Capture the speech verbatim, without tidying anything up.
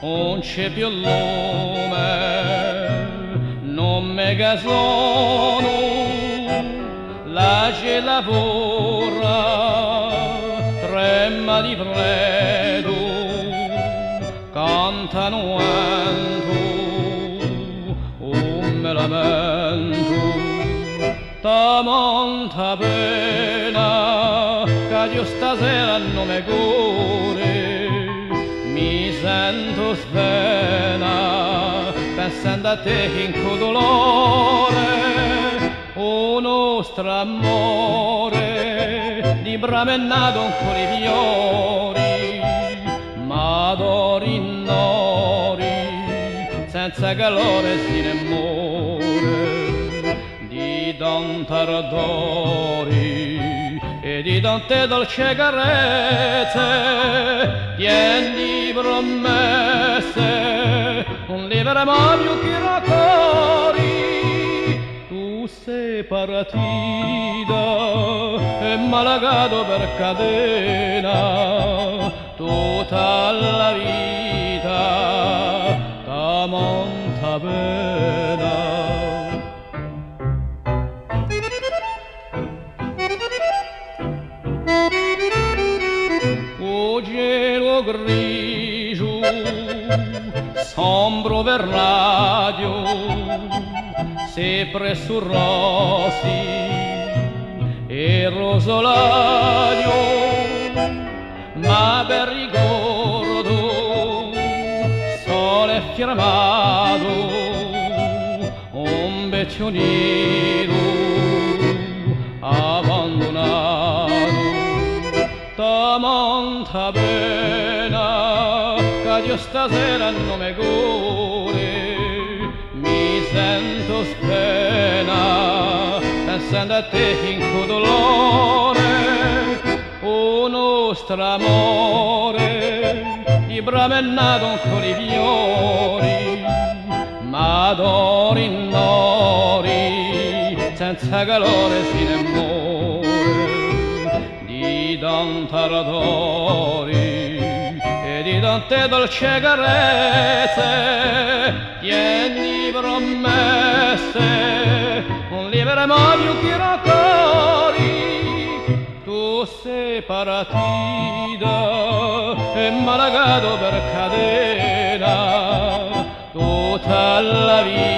Ùn ci hè più lume, ùn mi casonu, l'aci è la fora, trema di freddu, cantanu ventu, ùn mi lamentu. Tamanta pena ch'aghju stasera in u me core, mi sentu svena, pensendu à tè in cù dulore, u nostru amore, di brame natu incù li fiori, ma d'ora in ora, senza calore si ne more. Di tanti ardori è di tante dolci carezze, pieni di promesse, ùn li verrà mai più chì raccori. Tù sè partita è m'hà lacatu per catena tutta la vita, tamanta pena. U celu grigiu, sombru vernaghju, sè pressu rossi è rusolaghju, ma per ricordu solu hè firmatu un vechju nidu abbandunatu. Tamanta pena ch'aghju stasera in u me core, mi sentu svena, pensendu à tè in cù dulore, u nostru amore, di brame natu incù li fiori, ma d'ora in ora, senza calore si ne more. Di tanti ardori è di tante dolci carezze, pieni di promesse, ùn li verrà mai più chì raccori. Tù sè partita è m'hà lacatu per catena tutta la vita.